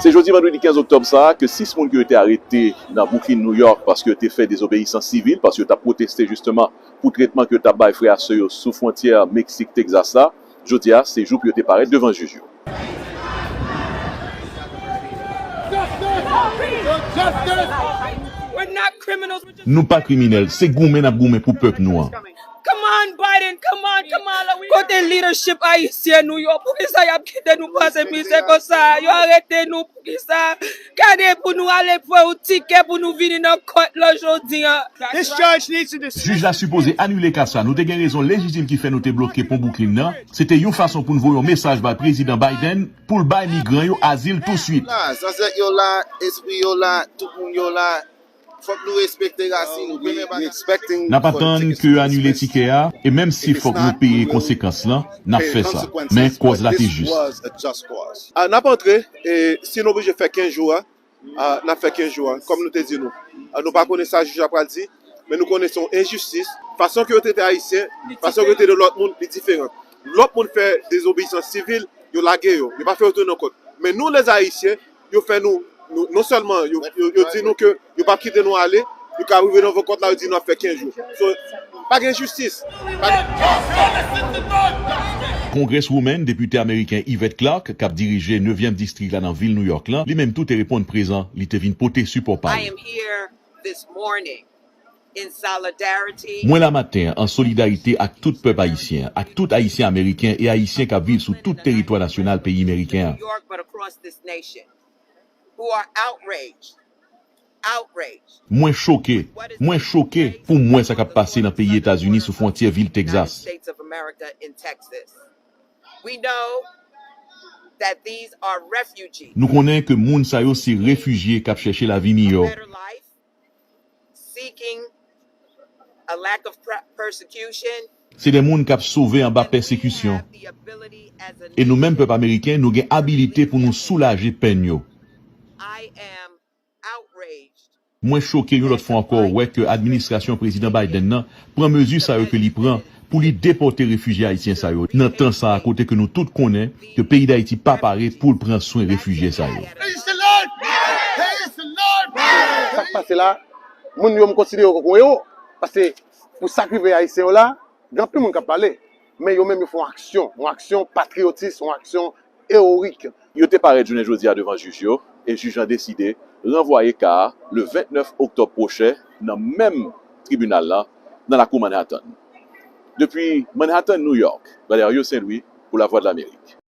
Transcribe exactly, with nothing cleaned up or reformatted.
Se jodi vandredi kenz oktòb sa a ke sis moun ke yo te arete nan Brooklyn, New York, paske yo te fè dezobeyisans sivil, paske yo t ap pwoteste jisteman pou tretman ke yo t ap bay frè ak sè yo sou fwontyè Meksik, Texas la, jodi a, se jou pou yo te parèt devan jij yo. We're not criminals. Nou pa kriminèl, se goumen n ap goumen pou pèp nou an. Come on, Biden, come on, come on. Kote leadership ayisyen nou yo? Poukisa y ap kite nou pase mizè konsa? Yo arete nou poukisa? Gade pou nou ale pran yon tikè pou nou vini nan kòt la jodi an. This judge needs to decide. Jij la sipoze anile ka sa. Nou te gen rezon lejitim ki fè nou te bloke pon Brooklyn nan. Se te yon fason pou n voye yon mesaj bay Prezidan Biden pou l bay migran yo azil touswit. La, zansèt yo la, espri yo la, tout moun yo la. Fòk nou respekte rasin nou. N ap atann ke yo anile tikè a, e menm si fòk nou peye konsekans lan, n ap fè sa. Men kòz la te jis. A, n ap antre, e si nou oblije fè kenz jou a, a, n ap fè kenz jou a, kòm nou te di nou. A, nou pa konnen sa jij la pral di, men nou konnen se yon enjistis. Fason ke yo trete Ayisyen, fason ke yo trete lòt moun, li diferan. Lòt moun fè dezobeyisans sivil, yo lage yo, yo pa fè yo tounen nan kòt. Men nou, lèzayisyen, yo fè nou, nou non sèlman yo, yo, yo di nou ke yo p ap kite nou ale, yo ka rive nan vo kòt la, yo di nou ap fè kenz jou. So, pa gen jistis. Pa gen. Congresswoman, depite ameriken Yvette Clarke, k ap dirije nevyèm distrik la nan vil New York lan, li menm tou te reponn prezan, li te vin pote sipò pa l. I am here this morning in solidarity. Mwen la maten an an solidarite ak tout pèp ayisyen, ak tout Ayisyen Ameriken e Ayisyen k ap viv sou tout teritwa nasyonal peyi meriken an. New York, but across this nation, who are outraged, outraged. Mwen choke, mwen choke pou m wè sa k ap pase nan peyi Etazini sou fwontyè vil Texas. States of America in Texas. We know that these are refugees. Nou konnen ke moun sa yo se refijye k ap chèche lavi miyò. Better life, seeking a lack of pre- persecution. Se de moun k ap sove anba pèsekisyon. The ability as a E nou menm pèp ameriken, nou gen abilite pou nou soulaje pèn yo. I am outraged. Mwen choke yon lòt fwa ankò wè ke administrasyon Prezidan Biden nan pran mezi sa yo ke li pran pou li depòte refijye ayisyen sa yo nan tan sa a kote ke nou tout konnen ke peyi Dayiti pa pare pou l pran swen refijye sa yo. Sa k pase la, moun yo m konsidere yo kòm yon ewo. Paske pou sa k rive ayisyen yo la, gen anpil moun k ap pale. Men yo menm yo fè yon aksyon, yon aksyon patriyotis, yon aksyon eworik. Yo te parèt jounen jodi a devan jij yo, e jij lan deside ranvwaye ka a le vennèf oktòb pwochen nan menm tribinal la nan lakou Manhattan. Depi Manhattan, New York, Valerio Saint Louis pou Lavwadlamerik.